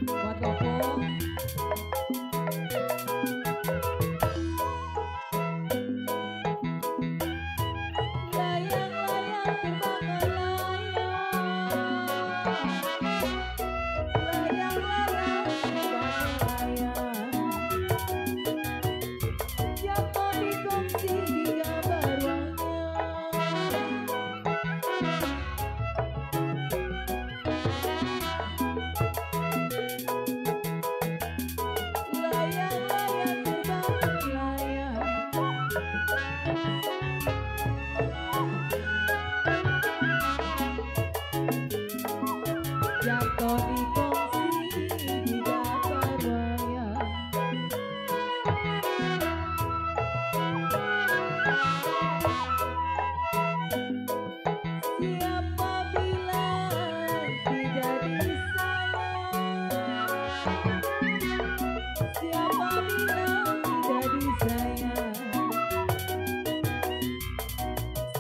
Buat Opung. Layang-layang terbang melayang, layang-layang terbang melayang, jatuh di kongsi di gambar layang-layang terbang melayang, jatuh di kongsi di gambar wayang. Siapa bilang tidak disayang? Siapa bilang tidak disayang?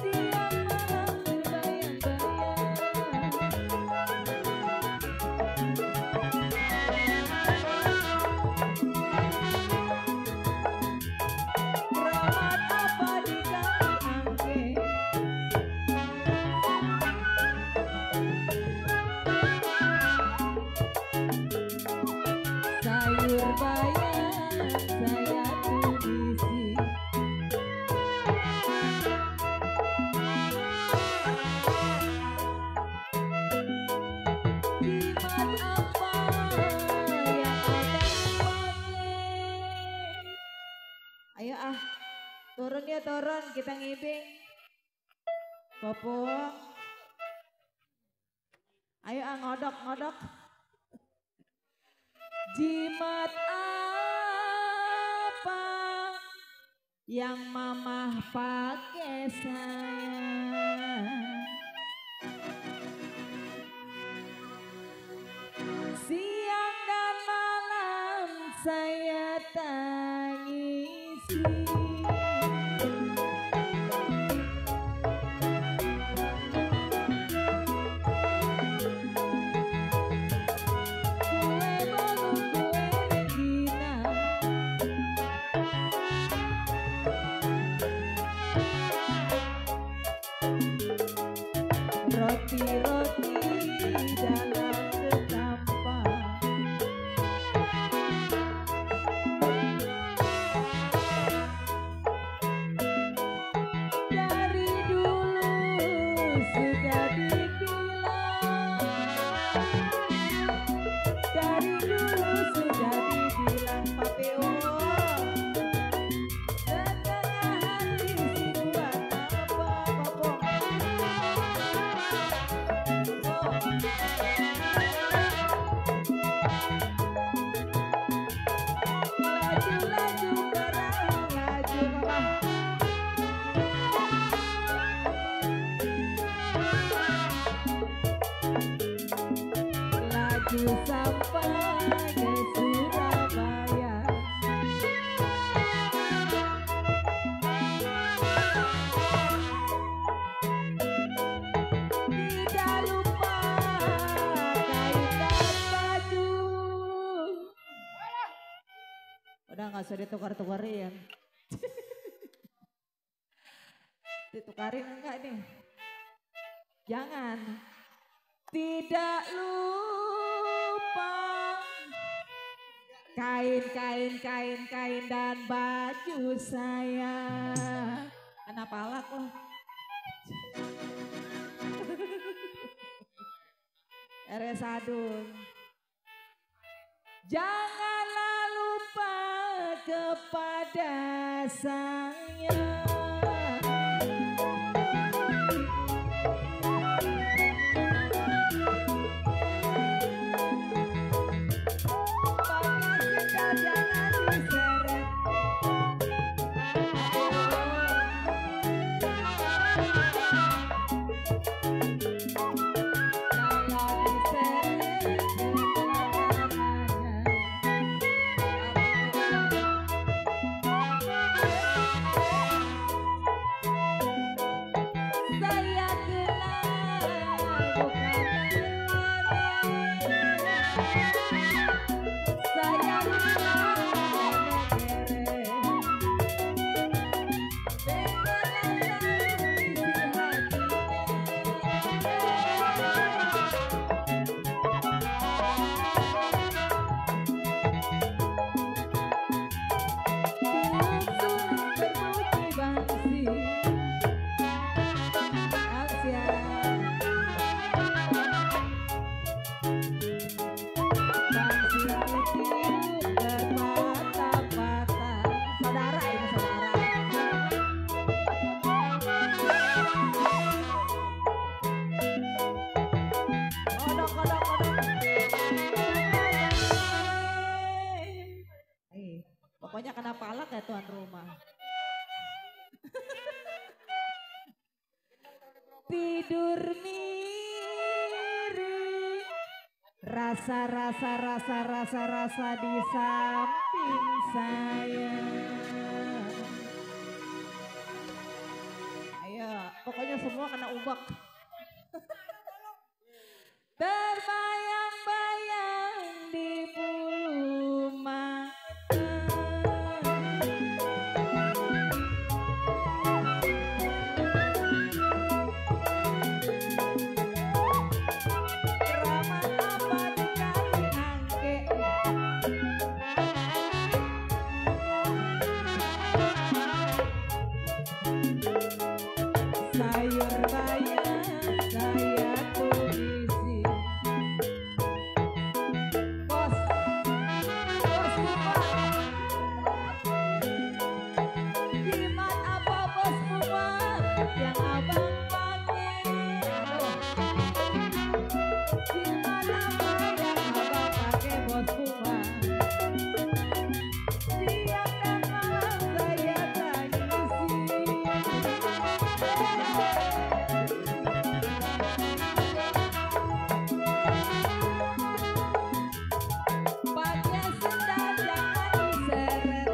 Siang malam terbayang-bayang. Rahmat apa di kaki angke? Sayur bayam saya tubisi, jimat apa yang abang pakai? Ayo turun ya turun, kita ngibing. Popok. Ayo ngodok-ngodok. Jimat apa yang mamah pakai sayang? Siang dan malam saya tangisi, kue balung kue regina, roti-roti dalam kekampang. Dari dulu sudah dibilang, dari dulu sudah dibilang Papeo, setengah hati si buat apa Popok? Laju-laju perahu laju mama, laju sampai ke Surabaya. Tidak lupa kain dan baju. Udah nggak usah ditukar-tukarin. Ditukarin enggak nih? Jangan. Tidak lupa kain dan baju saya. Kenapa alak loh? RS Adun. Janganlah lupa kepada saya. tidur miring, rasa di samping saya. Ayo, pokoknya semua kena ubak. Terbayang-bayang di bulu mata. Ramah apa dikali angke. Sayur bayam saya tulis. Bos, bos Puma. Jimat apa bos Puma yang abang pakai? Jimat apa yang abang pakai bos Puma? Siang dan malam saya tangisi. Pakai sendal jangan diseret.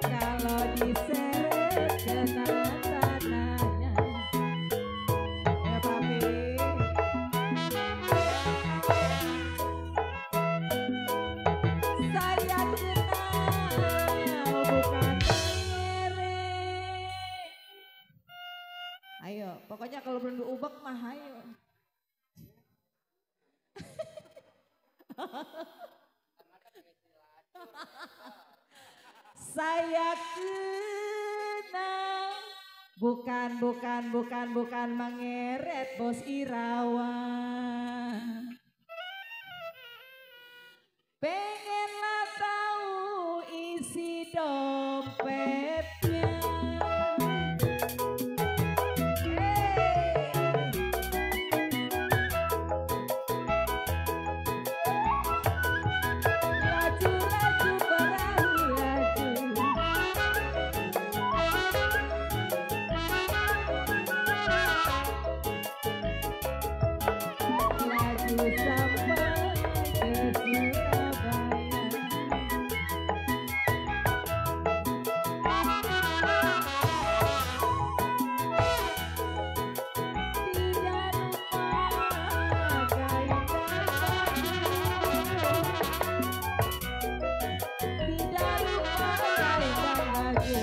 Kalau diseret kena tanahnya. Ya papi. Saya kenal bukan mengerek. Ayo, pokoknya kalau belum diubek mah ayo. Saya kenal bukan mengeret bos Irawan. Pengenlah tahu isi dompetnya. Laju-laju perahu laju. Laju sampai ke Surabaya. Tidak lupa kain baju. Tidak lupa kain baju.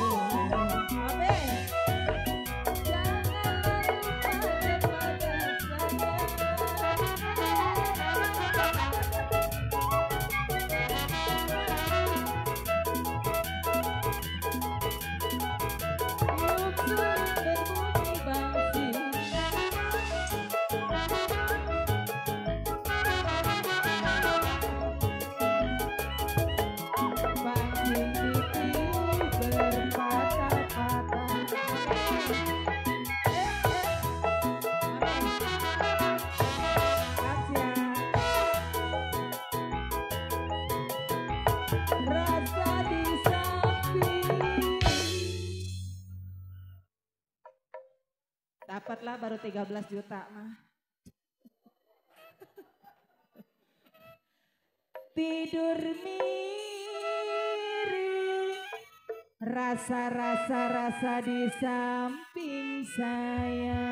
Amin. Janganlah lupa kepada saya. Yuk suruh berbunyi bangsi. Bangsi titi berpatah-patah. Amin. Rasa di samping. Dapatlah baru 13 juta mah. Tidur miring, rasa di samping saya.